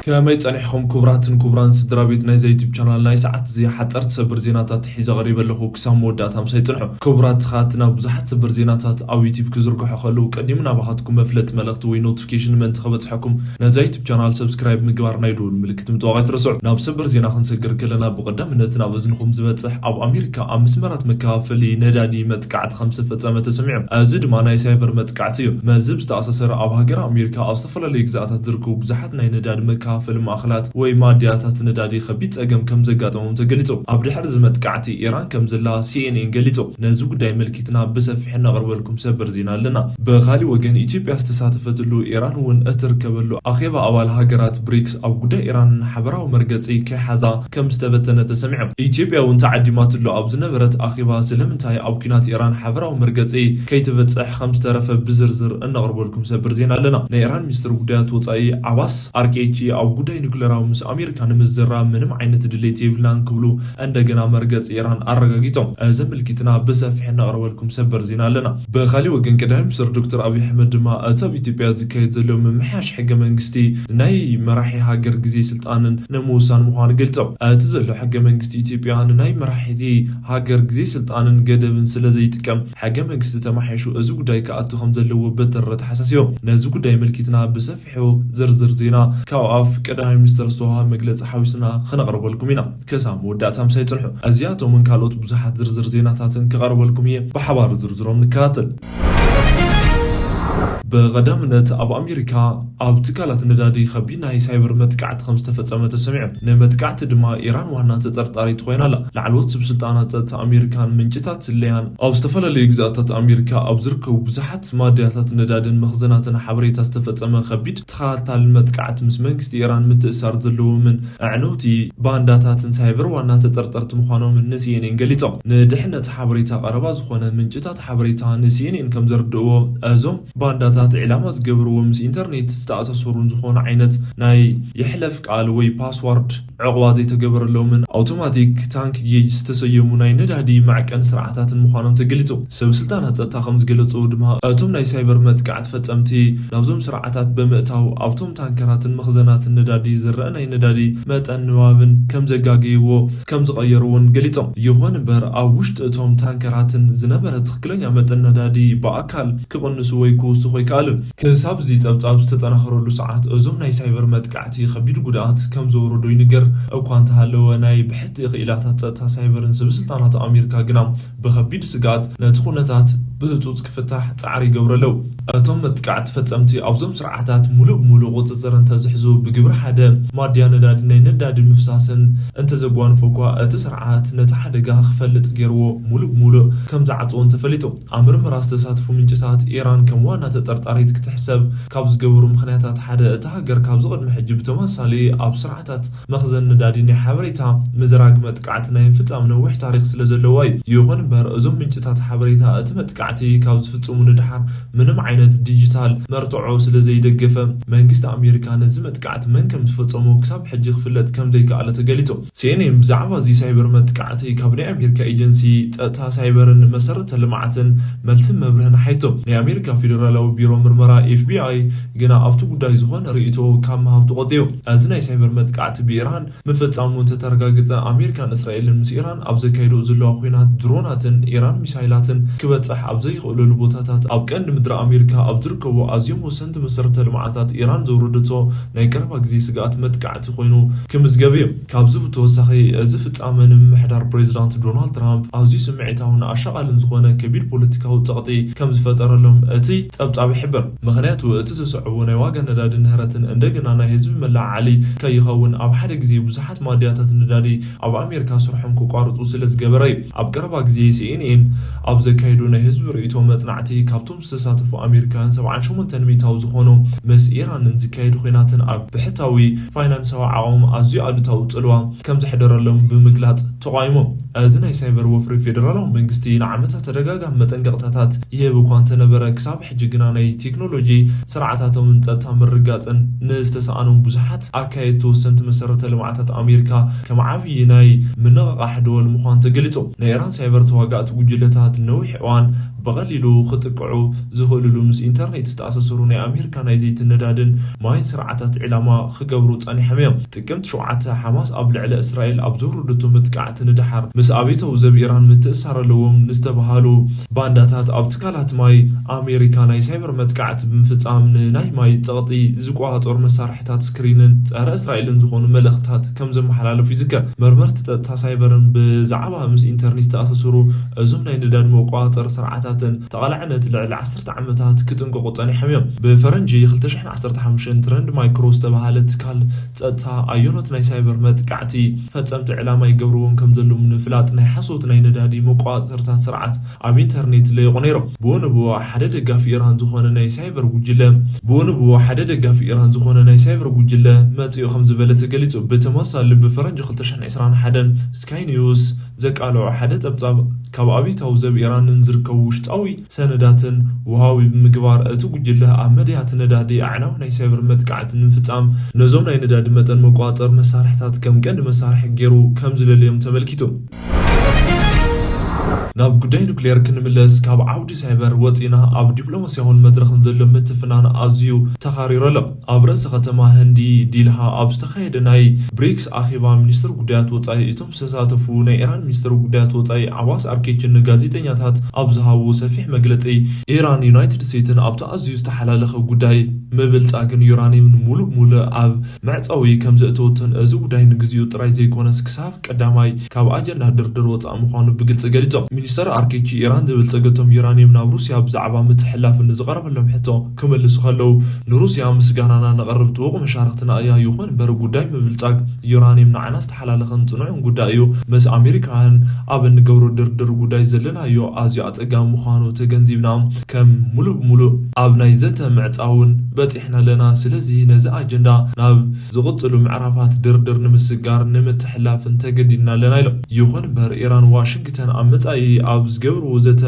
ከመይ ጸኒሕኩም ክቡራትን ክቡራን ስድራ ቤት ናይዛ ዩቲብ ቻናል? ናይ ሰዓት እዚ ሓጠርቲ ሰበር ዜናታት ሒዘ ቀሪበ ኣለኹ። ክሳብ መወዳእታ ምሳይ ጽንሑ። ክቡራት ተኸታተልትና፣ ብዙሓት ሰበር ዜናታት ኣብ ዩቲብ ክዝርግሑ ከለዉ ቀዲሙ ናባኻትኩም መፍለጢ መልእኽቲ ወይ ኖቲፊኬሽን ምእንቲ ከበጽሐኩም ነዛ ዩቲብ ቻናል ሰብስክራይብ ምግባር ናይ ደወል ምልክት ምጥዋቕ ኣይትረስዑ። ናብ ሰበር ዜና ክንሰግር ከለና ብቐዳምነት ናብ እዝንኹም ዝበጽሕ ኣብ ኣሜሪካ ኣብ መስመራት መከፋፈሊ ነዳዲ መጥቃዕቲ ከም ዝተፈጸመ ተሰሚዑ። እዚ ድማ ናይ ሳይበር መጥቃዕቲ እዩ። ምስዚ ብዝተኣሳሰረ ኣብ ሃገረ ኣሜሪካ ኣብ ዝተፈላለዩ ግዝኣታት ዝርከቡ ብዙሓት ናይ ነዳዲ መከፋፈሊ ማእኸላት ወይ ማድያታት ነዳዲ ከቢድ ጸገም ከም ዘጋጠሞም ተገሊጹ። ኣብ ድሕሪ እዚ መጥቃዕቲ ኢራን ከም ዘላ ሲኤንኤን ገሊጹ። ነዚ ጉዳይ መልኪትና ብሰፊሕ እናቕርበልኩም ሰበር ዜና ኣለና። ብኻሊእ ወገን ኢትዮጵያ ዝተሳተፈትሉ ኢራን እውን እትርከበሉ ኣኼባ ኣባል ሃገራት ብሪክስ ኣብ ጉዳይ ኢራን ሓበራዊ መርገጺ ከይሓዛ ከም ዝተበተነ ተሰሚዑ። ኢትዮጵያ እውን ተዓዲማትሉ ኣብ ዝነበረት ኣኼባ ስለምንታይ ኣብ ኲናት ኢራን ሓበራዊ መርገጺ ከይትበጽሕ ከም ዝተረፈ ብዝርዝር እነቕርበልኩም ሰበር ዜና ኣለና። ናይ ኢራን ሚኒስትር ጉዳያት ወጻኢ ዓባስ ኣርኬቺ ኣብ ጉዳይ ኒኩሌራዊ ምስ ኣሜሪካ ንምዝራብ ምንም ዓይነት ድሌት የብልናን ክብሉ እንደገና መርገጺ ኢራን ኣረጋጊጾም። እዚ ምልኪትና ብሰፊሕ እነቕርበልኩም ሰበር ዜና ኣለና። ብኻሊእ ወገን ቀዳማይ ሚኒስትር ዶክተር ኣብይ ኣሕመድ ድማ እቲ ኣብ ኢትዮጵያ ዝካየድ ዘሎ ምምሕያሽ ሕገ መንግስቲ ናይ መራሒ ሃገር ግዜ ስልጣንን ንምውሳን ምዃኑ ገልጾም። እቲ ዘሎ ሕገ መንግስቲ ኢትዮጵያ ንናይ መራሒቲ ሃገር ግዜ ስልጣንን ገደብን ስለ ዘይጥቀም ሕገ መንግስቲ ተማሒሹ እዚ ጉዳይ ክኣቱ ከም ዘለዎ በተረ ተሓሳሲቦም። ነዚ ጉዳይ ምልኪትና ብሰፊሑ ዝርዝር ዜና ካብ ኣፍ ቀዳማይ ሚኒስትር ዝተዋሃበ መግለጺ ሓዊስና ክነቕርበልኩም ኢና። ክሳብ መወዳእታ ምሳይ ጽንሑ። እዚኣቶምን ካልኦት ብዙሓት ዝርዝር ዜናታትን ክቐርበልኩም እየ። ብሓባር ዝርዝሮም ንከታተል። ብቐዳምነት ኣብ ኣሜሪካ ኣብ ትካላት ነዳዲ ከቢድ ናይ ሳይበር መጥቃዕቲ ከም ዝተፈጸመ ተሰሚዑ። ንመጥቃዕቲ ድማ ኢራን ዋና ተጠርጣሪት ኮይና ኣላ። ላዕለዎት ስብስልጣናት ጸጥታ ኣሜሪካን ምንጭታት ስለያን ኣብ ዝተፈላለዩ ግዝኣታት ኣሜሪካ ኣብ ዝርከቡ ብዙሓት ማደያታት ነዳድን መኽዘናትን ሓበሬታ ዝተፈጸመ ከቢድ ተኸታታሊ መጥቃዕቲ ምስ መንግስቲ ኢራን ምትእሳር ዘለዎምን ኣዕነውቲ ባንዳታትን ሳይበር ዋና ተጠርጠርቲ ምዃኖምን ንሲኤንኤን ገሊጾም። ንድሕነት ሓበሬታ ቀረባ ዝኾነ ምንጭታት ሓበሬታ ንሲኤንኤን ከም ዘርድእዎ፣ እዞም ባንዳታት ዕላማ ዝገበርዎ ምስ ኢንተርኔት ዝተኣሳሰሩን ዝኾነ ዓይነት ናይ ይሕለፍ ቃል ወይ ፓስዋርድ ዕቕባ ዘይተገበረሎምን ኣውቶማቲክ ታንክ ጌጅ ዝተሰየሙ ናይ ነዳዲ መዐቀኒ ስርዓታትን ምዃኖም ተገሊጹ። ሰብ ስልጣናት ጸጥታ ከም ዝገለጹ ድማ፣ እቶም ናይ ሳይበር መጥቃዕቲ ፈጸምቲ ናብዞም ስርዓታት ብምእታው ኣብቶም ታንከራትን መኽዘናትን ነዳዲ ዝረአ ናይ ነዳዲ መጠን ንባብን ከም ዘጋገይዎ ከም ዝቐየርዎን ገሊጾም። ይኹን እምበር ኣብ ውሽጢ እቶም ታንከራትን ዝነበረ ትኽክለኛ መጠን ነዳዲ ብኣካል ክቕንሱ ወይ ክውስኹ ኣይከኣሉን። ክሳብ እዚ ጸብጻብ ዝተጠናኸረሉ ሰዓት እዞም ናይ ሳይበር መጥቃዕቲ ከቢድ ጉድኣት ከም ዘውረዶ ይንገር እኳ እንተሃለወ፣ ናይ ብሕቲ ክኢላታት ጸጥታ ሳይበርን ስብስልጣናት ኣሜሪካ ግና ብኸቢድ ስግኣት ነቲ ኩነታት ብህጹጽ ክፍታሕ ጻዕሪ ይገብሩ ኣለዉ። እቶም መጥቃዕቲ ፈጸምቲ ኣብዞም ስርዓታት ሙሉእ ብሙሉእ ቁጽጽር እንተዝሕዙ፣ ብግብሪ ሓደ ማድያ ነዳዲ ናይ ነዳዲ ምፍሳስን እንተዘጓንፎ እኳ፣ እቲ ስርዓት ነቲ ሓደጋ ክፈልጥ ገይርዎ ሙሉእ ብሙሉእ ከም ዝዓጽዎን ተፈሊጡ። ኣብ ምርመራ ዝተሳተፉ ምንጭታት ኢራን ከም ዋና ተጠርጣሪት ክትሕሰብ ካብ ዝገበሩ ምኽንያታት ሓደ፣ እታ ሃገር ካብዚ ቅድሚ ሕጂ ብተመሳሳሊ ኣብ ስርዓታት መኽዘን ነዳዲ ናይ ሓበሬታ ምዝራግ መጥቃዕቲ ናይ ምፍጻም ነዊሕ ታሪኽ ስለ ዘለዋ እዩ። ይኹን እምበር፣ እዞም ምንጭታት ሓበሬታ እቲ መጥቃዕቲ ካብ ዝፍጽሙ ንድሓር ምንም ዓይነት ዲጂታል መርትዖ ስለ ዘይደገፈ፣ መንግስቲ ኣሜሪካ ነዚ መጥቃዕቲ መን ከም ዝፈጸሞ ክሳብ ሕጂ ክፍለጥ ከም ዘይከኣለ ተገሊጹ። ሲኤንኤን ብዛዕባ እዚ ሳይበር መጥቃዕቲ ካብ ናይ ኣሜሪካ ኤጀንሲ ጸጥታ ሳይበርን መሰረተ ልምዓትን መልስን መብርህን ሓይቶ። ናይ ኣሜሪካ ፌደራላዊ ቢሮ ምርመራ፣ ኤፍቢኣይ፣ ግና ኣብቲ ጉዳይ ዝኾነ ርእይቶ ካብ ምሃብ ተቖጢቡ። እዚ ናይ ሳይበር መጥቃዕቲ ብኢራን ምፍጻሙ እንተተረጋገጸ፣ ኣሜሪካን እስራኤልን ምስ ኢራን ኣብ ዘካይድኦ ዘለዋ ኲናት ድሮናትን ኢራን ሚሳይላትን ክበጽሕ ኣብ ዘይኽእለሉ ቦታታት ኣብ ቀንዲ ምድሪ ኣሜሪካ ኣብ ዝርከቡ ኣዝዮም ወሰንቲ መሰረተ ልምዓታት ኢራን ዘውረደቶ ናይ ቀረባ ግዜ ስግኣት መጥቃዕቲ ኮይኑ ክምዝገብ እዩ። ካብዚ ብተወሳኺ፣ እዚ ፍጻመ ንምምሕዳር ፕሬዚዳንት ዶናልድ ትራምፕ ኣዝዩ ስምዒታውን ኣሻቓልን ዝኾነ ከቢድ ፖለቲካዊ ጸቕጢ ከም ዝፈጠረሎም እቲ ጸብጻብ ይሕብር። ምኽንያቱ፣ እቲ ዘስዕቦ ናይ ዋጋ ነዳዲ ንህረትን እንደገና ናይ ህዝቢ መለዓዓሊ ከይኸውን ኣብ ሓደ ግዜ ብዙሓት ማድያታት ነዳዲ ኣብ ኣሜሪካ ስርሖም ክቋርጹ ስለ ዝገበረ እዩ። ኣብ ቀረባ ግዜ ሲኤንኤን ኣብ ዘካየዶ ናይ ህዝቢ ርእይቶ መጽናዕቲ፣ ካብቶም ዝተሳተፉ ኣሜሪካውያን ሰብዓን ሸሞንተን ሚእታዊ ዝኾኑ ምስ ኢራንን ዝካየድ ኲናትን ኣብ ብሕታዊ ፋይናንሳዊ ዓቕሞም ኣዝዩ ኣሉታዊ ጽልዋ ከም ዘሕደረሎም ብምግላጽ ተቓዊሞም። እዚ ናይ ሳይበር ወፍሪ ፌደራላዊ መንግስቲ ንዓመታት ተደጋጋሚ መጠንቀቕታታት ይህብ እኳ እንተነበረ፣ ክሳብ ሕጂ ግና ናይ ቴክኖሎጂ ስርዓታቶምን ጸጥታ ምርግጋጽን ንዝተሰኣኖም ብዙሓት ኣካየድቲ ወሰንቲ መሰረተ ልምዓታት ኣሜሪካ ከም ዓብዪ ናይ ምንቕቓሕ ደወል ምዃኑ ተገሊጹ። ናይ ኢራን ሳይበር ተዋጋእቲ ጉጅለታት ነዊሕ እዋን ብቐሊሉ ክጥቅዑ ዝኽእልሉ ምስ ኢንተርኔት ዝተኣሳሰሩ ናይ ኣሜሪካ ናይ ዘይትን ነዳድን ማይን ስርዓታት ዒላማ ክገብሩ ጸኒሖም እዮም። ጥቅምቲ ሸውዓተ ሓማስ ኣብ ልዕሊ እስራኤል ኣብ ዘውረደቶ መጥቃዕቲ ንደሓር ምስ ኣብዮታዊ ዘብ ኢራን ምትእሳር ኣለዎም ንዝተባሃሉ ባንዳታት ኣብ ትካላት ማይ ኣሜሪካ ናይ ሳይበር መጥቃዕቲ ብምፍጻም ንናይ ማይ ጸቕጢ ዝቆጻጸሩ መሳርሕታት ስክሪንን ጸረ እስራኤልን ዝኾኑ መልእኽትታት ከም ዘመሓላለፉ ይዝከር። መርመርቲ ጸጥታ ሳይበርን ብዛዕባ ምስ ኢንተርኔት ዝተኣሳሰሩ እዞም ናይ ነዳዲ መቆጻጸሪ ስርዓታትን ተቓላዕነት ልዕሊ ዓሰርተ ዓመታት ክጥንቀቑ ጸኒሖም እዮም። ብፈረንጂ ክልተ ሽሕን ዓሰርተ ሓሙሽተን ትረንድ ማይክሮ ዝተባህለ ትካል ጸጥታ ኣየኖት ናይ ሳይበር መጥቃዕቲ ፈጸምቲ ዕላማ ይገብርዎም ከም ዘለዉ ንምፍላጥ ናይ ሓሶት ናይ ነዳዲ መቆጻጸርታት ስርዓት ኣብ ኢንተርኔት ለይቑ ነይሮም። ብኡ ንብኡ ሓደ ደጋፊ ኢራን ዝኾነ ናይ ሳይበር ጉጅለ ብኡ ንብኡ ሓደ ደጋፊ ኢራን ዝኾነ ናይ ሳይበር ጉጅለ መጺኡ ከም ዝበለ ተገሊጹ። ብተመሳሳሊ ብፈረንጂ ክልተ ሽሕን ዕስራን ሓደን ስካይ ኒውስ ዘቃለዖ ሓደ ጸብጻብ ካብ ኣብዮታዊ ዘብ ኢራንን ዝርከቡ ውሽጣዊ ሰነዳትን ወሃቢ ብምግባር እቲ ጉጅለ ኣብ መድያት ነዳዲ ኣዕናዊ ናይ ሳይበር መጥቃዕቲ ንምፍጻም ነዞም ናይ ነዳዲ መጠን መቆጻጸሪ መሳርሕታት ከም ቀንዲ መሳርሒ ገይሩ ከም ዝደለዮም ተመልኪቱ። ናብ ጉዳይ ኑክሌር ክንምለስ፣ ካብ ዓውዲ ሳይበር ወጺና ኣብ ዲፕሎማስያውን መድረኽን ዘሎ ምትፍናን ኣዝዩ ተኻሪሩ ኣሎ። ኣብ ርእሲ ከተማ ህንዲ ዲልሃ ኣብ ዝተኻየደ ናይ ብሪክስ ኣኼባ ሚኒስትር ጉዳያት ወጻኢ እቶም ዝተሳተፉ ናይ ኢራን ሚኒስትር ጉዳያት ወጻኢ ዓባስ ኣርኬችን ንጋዜጠኛታት ኣብ ዝሃብዎ ሰፊሕ መግለጺ፣ ኢራን ዩናይትድ ስቴትስን ኣብቲ ኣዝዩ ዝተሓላለኸ ጉዳይ ምብልጻግን ዩራኒየምን ሙሉእ ብሙሉእ ኣብ መዕጸዊ ከም ዘእተወቶን እዚ ጉዳይ ንግዚኡ ጥራይ ዘይኮነስ ክሳብ ቀዳማይ ካብ ኣጀንዳ ድርድር ወጻኢ ምዃኑ ብግልጺ ገሊጾም። ሚኒስተር ኣርኬቺ ኢራን ዝበልጸገቶም ዩራኒየም ናብ ሩስያ ብዛዕባ ምትሕልላፍ ንዝቐረበሎም ሕቶ ክምልሱ ከለዉ፣ ንሩስያ ምስጋናና ነቕርብ፣ ጥቡቕ መሻርኽትና እያ። ይኹን እምበር ጉዳይ ምብልጻግ ዩራኒየም ንዓና ዝተሓላለኸን ጽኑዕን ጉዳይ እዩ። ምስ ኣሜሪካውያን ኣብ እንገብሮ ድርድር ጉዳይ ዘለናዮ ኣዝዩ ኣጸጋሚ ምዃኑ ተገንዚብና ከም ሙሉእ ብሙሉእ ኣብ ናይ ዘተ ምዕጻውን በጺሕና ኣለና። ስለዚ ነዚ ኣጀንዳ ናብ ዝቕጽሉ ምዕራፋት ድርድር ንምስጋር ንምትሕላፍን ተገዲድና ኣለና ኢሎም። ይኹን እምበር ኢራን ዋሽንግተን ኣብ መጻኢ ኣብ ዝገብርዎ ዘተ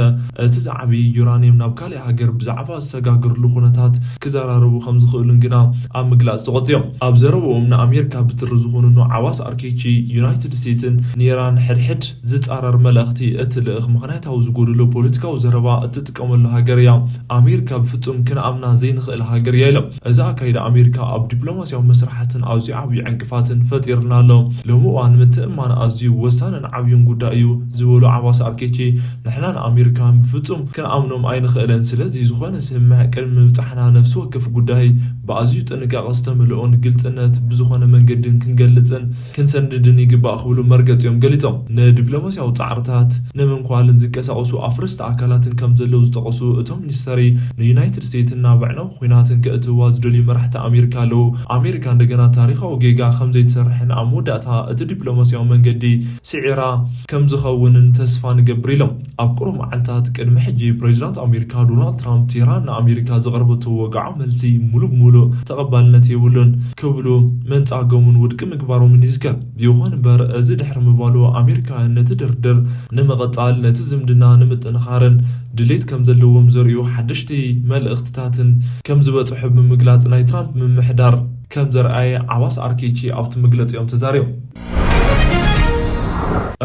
እቲ ዝዓቢ ዩራኒየም ናብ ካልእ ሃገር ብዛዕባ ዝሰጋግርሉ ኩነታት ክዘራረቡ ከም ዝኽእሉን ግና ኣብ ምግላጽ ተቖጥዮም። ኣብ ዘረብኦም ንኣሜሪካ ብትሪ ዝኾንኑ ዓባስ ኣርኬቺ ዩናይትድ ስቴትስን ንኢራን ሕድሕድ ዝጻረር መልእኽቲ እትልእኽ ምኽንያታዊ ዝጎደሎ ፖለቲካዊ ዘረባ እትጥቀመሉ ሃገር እያ። ኣሜሪካ ብፍጹም ክንኣምና ዘይንኽእል ሃገር እያ ኢሎም። እዚ ኣካይዳ ኣሜሪካ ኣብ ዲፕሎማስያዊ መስርሓትን ኣዝዩ ዓብዩ ዕንቅፋትን ፈጢርና ኣሎ። ሎሚ እዋን ምትእምማን ኣዝዩ ወሳንን ዓብዩን ጉዳይ እዩ ዝበሉ ዓባስ ኣርኬቺ፣ ንሕናን ኣሜሪካን ብፍጹም ክንኣምኖም ኣይንኽእልን። ስለዚ ዝኾነ ስምምዕ ቅድሚ ምብጻሕና ነፍሲ ወከፍ ጉዳይ ብኣዝዩ ጥንቃቐ ዝተመልኦን ግልጽነት ብዝኾነ መንገድን ክንገልጽን ክንሰንድድን ይግባእ ክብሉ መርገጺኦም ገሊጾም። ንዲፕሎማስያዊ ጻዕርታት ንምንኳልን ዝንቀሳቐሱ ኣፍረስቲ ኣካላትን ከም ዘለዉ ዝጠቐሱ እቶም ሚኒስተሪ፣ ንዩናይትድ ስቴትስን ናብ ኣዕናዊ ኲናትን ከእትውዋ ዝደልዩ መራሕቲ ኣሜሪካ ኣለዉ። ኣሜሪካ እንደገና ታሪኻዊ ጌጋ ከም ዘይትሰርሕን ኣብ መወዳእታ እቲ ዲፕሎማስያዊ መንገዲ ስዒራ ከም ዝኸውንን ተስፋ ንገብር ኢሎም። ኣብ ቁሩብ መዓልታት ቅድሚ ሕጂ ፕሬዚዳንት ኣሜሪካ ዶናልድ ትራምፕ ቴህራን ንኣሜሪካ ዘቕረበቶ ወግዓዊ መልሲ ሙሉእ ብሙሉእ ተቐባልነት የብሉን ክብሉ ምንጻጎምን ውድቂ ምግባሮምን ይዝከር። ይኹን እምበር እዚ ድሕሪ ምባሉ ኣሜሪካውያን ነቲ ድርድር ንምቕጻል ነቲ ዝምድና ንምጥንኻርን ድሌት ከም ዘለዎም ዘርእዩ ሓደሽቲ መልእኽትታትን ከም ዝበጽሑ ብምግላጽ ናይ ትራምፕ ምምሕዳር ከም ዘርኣየ ዓባስ ኣርኬቺ ኣብቲ መግለጺኦም ተዛሪቦም።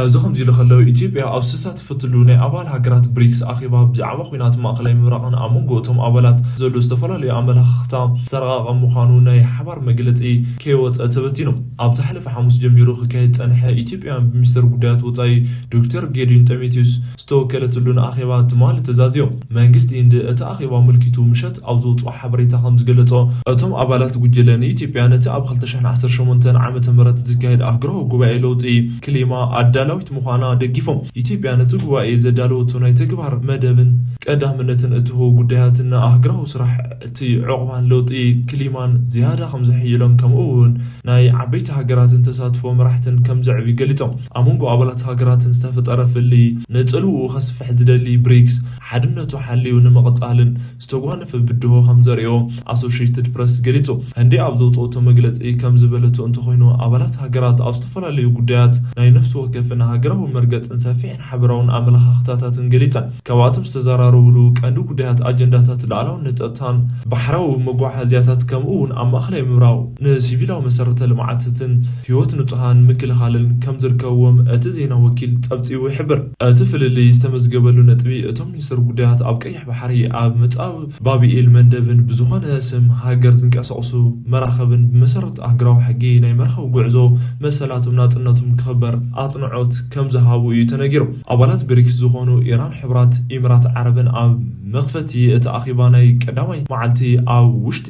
እዚ ከምዚ ኢሉ ከሎ፣ ኢትዮጵያ ኣብ ዝተሳተፈትሉ ናይ ኣባል ሃገራት ብሪክስ ኣኼባ ብዛዕባ ኲናት ማእኸላይ ምብራቕን ኣብ መንጎ እቶም ኣባላት ዘሎ ዝተፈላለዩ ኣመለኻኽታ ዝተረቓቐ ምዃኑ ናይ ሓባር መግለጺ ከይወጸ ተበቲኑ። ኣብ ዝሓለፈ ሓሙስ ጀሚሩ ክካየድ ዝጸንሐ ኢትዮጵያውያን ሚኒስትር ጉዳያት ወጻኢ ዶክተር ጌዲዮን ጢሞቴዎስ ዝተወከለትሉን ኣኼባ ትማሊ ተዛዝዮም። መንግስቲ ህንዲ እቲ ኣኼባ ኣመልኪቱ ምሸት ኣብ ዘውፅኦ ሓበሬታ ከም ዝገለጾ፣ እቶም ኣባላት ጉጅለ ንኢትዮጵያ ነቲ ኣብ ክልተ ሽሕን ዓሰርተ ሸሞንተን ዓመተ ምህረት ዝካየድ ኣህጉራዊ ጉባኤ ለውጢ ክሊማ ኣዳላዊት ምዃና ደጊፎም። ኢትዮጵያ ነቲ ጉባኤ ዘዳለወቶ ናይ ተግባር መደብን ቀዳምነትን እትህቦ ጉዳያትን ንኣህጉራዊ ስራሕቲ ዕቑባን ለውጢ ክሊማን ዝያዳ ከም ዘሕይሎም፣ ከምኡ እውን ናይ ዓበይቲ ሃገራትን ተሳትፎ መራሕትን ከም ዘዕቢ ገሊጾም። ኣብ መንጎ ኣባላት ሃገራትን ዝተፈጠረ ፍልልይ ንጽልውኡ ከስፍሕ ዝደሊ ብሪክስ፣ ሓድነቱ ሓልዩ ንምቕጻልን ዝተጓነፈ ብድሆ ከም ዘርእዮ ኣሶሽየትድ ፕረስ ገሊጹ። ህንዲ ኣብ ዘውጽኦቶ መግለጺ ከም ዝበለቶ እንተኾይኑ፣ ኣባላት ሃገራት ኣብ ዝተፈላለዩ ጉዳያት ናይ ነፍሲ ወከፍን ሃገራዊ መርገጽን ሰፊሕን ሓበራውን ኣመለኻኽታታትን ገሊጸን። ካብኣቶም ዝተዘራረብሉ ቀንዲ ጉዳያት ኣጀንዳታት ሉዓላውነት፣ ጸጥታን ባሕራዊ መጓዓዝያታት፣ ከምኡ እውን ኣብ ማእኸላይ ምብራቕ ንሲቪላዊ መሰረተ ልምዓታትን ህይወት ንጹሃን ምክልኻልን ከም ዝርከብዎም እቲ ዜና ወኪል ጸብጺቡ ይሕብር። እቲ ፍልልይ ዝተመዝገበሉ ነጥቢ፣ እቶም ሚኒስትር ጉዳያት ኣብ ቀይሕ ባሕሪ፣ ኣብ ምጻብ ባብኤል መንደብን ብዝኾነ ስም ሃገር ዝንቀሳቐሱ መራኸብን ብመሰረት ኣህጉራዊ ሕጊ ናይ መራኸቢ ጉዕዞ መሰላቶም ናጽነቶም ክኽበር ኣጽንዖት ከም ዝሃቡ እዩ ተነጊሩ። ኣባላት ብሪክስ ዝኾኑ ኢራን፣ ሕቡራት ኢሚራት ዓረብን ኣብ መኽፈቲ እቲ ኣኼባ ናይ ቀዳማይ መዓልቲ ኣብ ውሽጢ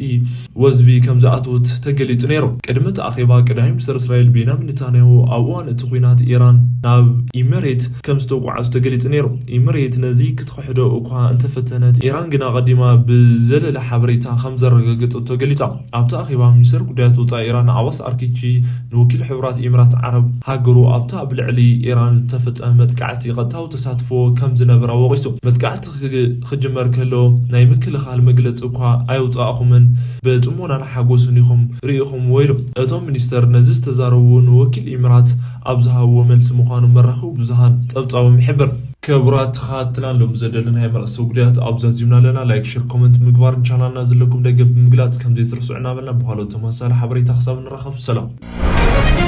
ወዝቢ ከም ዝኣተወት ተገሊጹ ነይሩ። ቅድሚ እቲ ኣኼባ ቀዳማይ ሚኒስትር እስራኤል ቤንያሚን ኔታንያሁ ኣብ እዋን እቲ ኲናት ኢራን ናብ ኢሚሬት ከም ዝተጓዓዙ ተገሊጹ ነይሩ። ኢሚሬት ነዚ ክትክሕዶ እኳ እንተፈተነት፣ ኢራን ግን ኣቐዲማ ብዘለለ ሓበሬታ ከም ዘረጋገጸቶ ገሊጻ። ኣብቲ ኣኼባ ሚኒስትር ጉዳያት ወጻኢ ኢራን ዓባስ ኣርኪቺ ንወኪል ሕቡራት ኢሚራት ዓረብ ሃገሩ ኣብታ ኣብ ልዕሊ ኢራን ዝተፈጸመ መጥቃዕቲ ቀጥታዊ ተሳትፎ ከም ዝነበራ ወቒሱ። መጥቃዕቲ ክግ-፣ ክጅመር ከሎ ናይ ምክልኻል መግለጺ እኳ ኣየውጻእኹምን፣ ብጽሞናን ሓጎስን ኢኹም ርኢኹምዎ ኢሉ። እቶም ሚኒስተር ነዚ ዝተዛረቡ ንወኪል ኢሚራት ኣብ ዝሃብዎ መልሲ ምዃኑ መራኸቢ ብዙሃን ጸብጻቦም ይሕብር። ክቡራት ተኸታተልትና፣ ሎም ዘደለናዮም ኣርእስተ ጉዳያት ኣብዚ ኣዚምና ኣለና። ላይክ፣ ሸር፣ ኮመንት ምግባርን ቻናልና ዘለኩም ደገፍ ብምግላጽ ከም ዘይትርስዑ እናበልና፣ ብኻልኦት ተመሳሳሊ ሓበሬታ ክሳብ ንራኸብ ሰላም።